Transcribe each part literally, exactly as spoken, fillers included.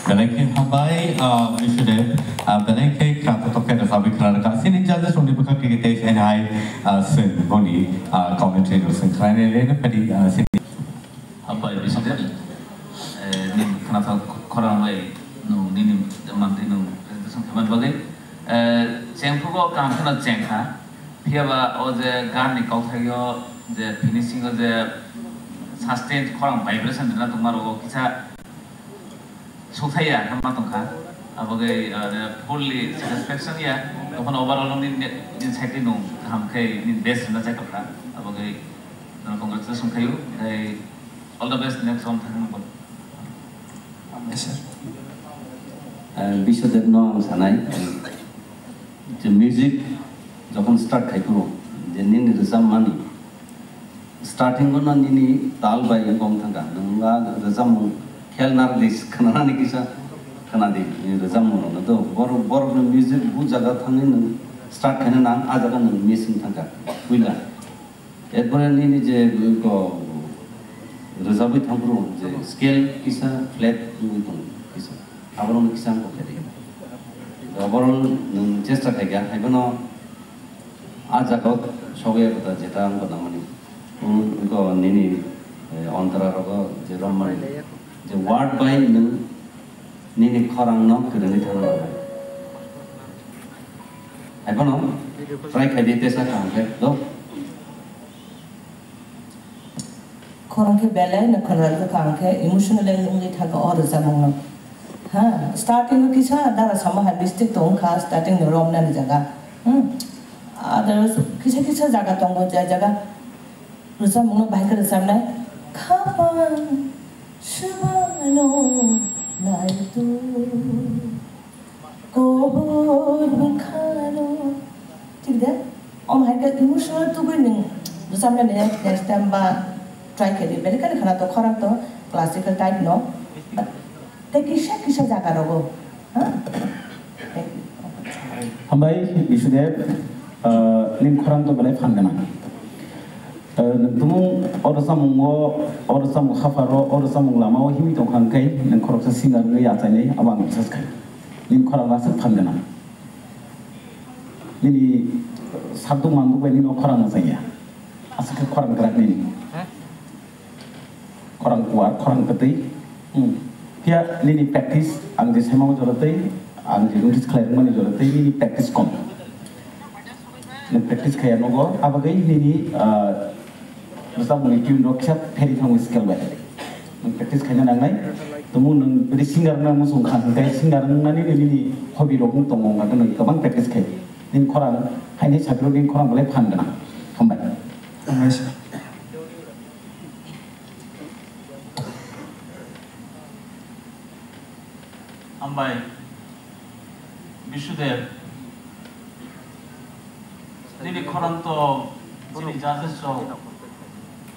Belai khe hambai, ah, Bishudev, ah, belai khe khna totok khe rwchapwi khna rwkha. Chini judges rokni bwkhak twi tei hai, ah, swng boni, ah, commentary rok swng khna rwkha. Phadi, ah, chini Hambai Bishudev, eh, nini khna thok khorang bai nwng nini mantwi nwng presentation khaimani bagwi. Eh, chengphrugo kaham kheno chengkha. Phiyaba o je gan ni kauthai o je finishing o je sustain khorang vibration rwna tongma rok o kisa sukthai ya khe ma tongkha. Abagwi, ah, fully satisfaction ya. Tokhono overall nini, nini side ni nwng kaham khe nini best rwna chai tongkha. Abagwi nwng congratulations khaio. Tei all the best next one thang nang. Yes, sir. Ah, Biswadev no ang sanai. Je music jokhon start khai phuru, je nini rwchapmani, starting o no nini tal bai wng thangkha, nwng a rwchapmung khel narwk di, khwnanani kisa khwnadi, nini rwchapmung rokno do, borok, borokni music bu jaga thangwi nwng start khaina nang, a jaga nwng miss wng thangkha, puila. Erpore nini je ko rwchapwi thangphuru je scale kisa flat wngwi tongo kisa. Aborokno kisa ang kok khe di. Overall nwng chesta khaikha, haiphano a jagao sogwi kota jeta ang kota mani. Nwng ko nini, eh, ontara rogo je romani je word bai nwng nini khorang no kwrwngwi thangna nangnai. Haiphano try khai di tesa kaham khe do. Khorang khe belai no khwnarwkha ang khe emotional wngwi thangkha o rwchapmung no. Ha, starting o kisa dara sama hai mistake tong kha starting no romnani jaga. Hmm. Others kisa kisa jaga tongo je jaga rwchapmung no bahai khe rwchapnai. Khapang swmano naitu. Kobor bwkhano. Thik de? Om hai khe emotional tubui nwng rwchapnani next time ba try khe di. Belai kheno khwna to khorang to classical type no. But tei kisa kisa jaga rogo. Ha? Thank you. Hambai, Bishudev, ah, nini khorang to belai phan gwnang. Eh, nwng tumung o rwchapmungo, o rwchapmung hapharo, o rwchapmung lamao himwi tongkha hwnkhe nwng khoroksa singer wngwi achainai, abo ang bisas kha. Nini khorang aswk phan gwnang. Nini sakduk manduk bai nini o khorang mwchangya. Aswk khe khorang kwrak nini. Khorang kuar, khorang kwtwi. Hmm. Phiya nini practice, ang je saimano jora tei, ang je notice khlai rwmani jora tei, nini practice kom. Nwng practice khaiya nogo, abagwi nini, ah, bwsakni tune rok kisa pheri thango scale bai. Nwng practice khaina nangnai, tumung nwng bwrwi singer wngna muchung kha, hwnkhe singer wngnani nini hobby rok wng tongo, hwnkhe nwng kwbang practice khai. Nini khorang, haini sakiro nini khorang belai phan gwnang. Hambai. Hambai sir. Hambai, Bishudev, nini khorang to chini judges rok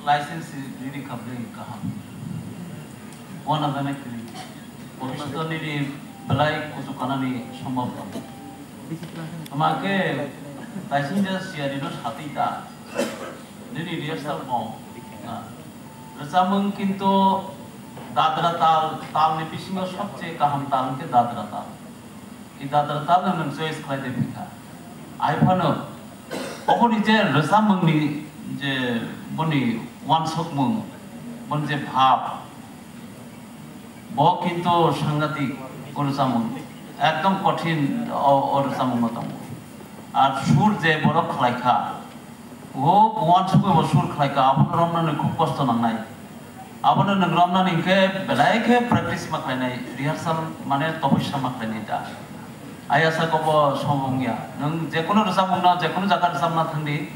license riri kha bwrwi kaham. Wana jana kiri. Bhobishoto nini belai kuchuk kanani sombhabona. Tama khe taisingja siyari no satwi ta. Nini rehearsal bo, ah, rwchapmung kintu dadra tal, talni bisingo sobse kaham tal hwnkhe dadra tal. I dadra talno nwng choice khlai de phikha. Ai phano oboni je rwchapmungni je boni uansukmung, boni je bhab, Bo kintu sangatik o rwchapmung, ekdom kothin o, o rwchapmung no tongo. Ar sur je borok khlai kha, o uansukwi bo sur khlai kha, abono romnani khub kosto nangnai. Abono nwng romnani hinkhe belai khe practice ma khlainai, rehearsal mane topoisa ma khlainai da. Ayasa kobo somung ya, nwng jekunu rwchapmung no, jekunu jaga rwchapna thangdi,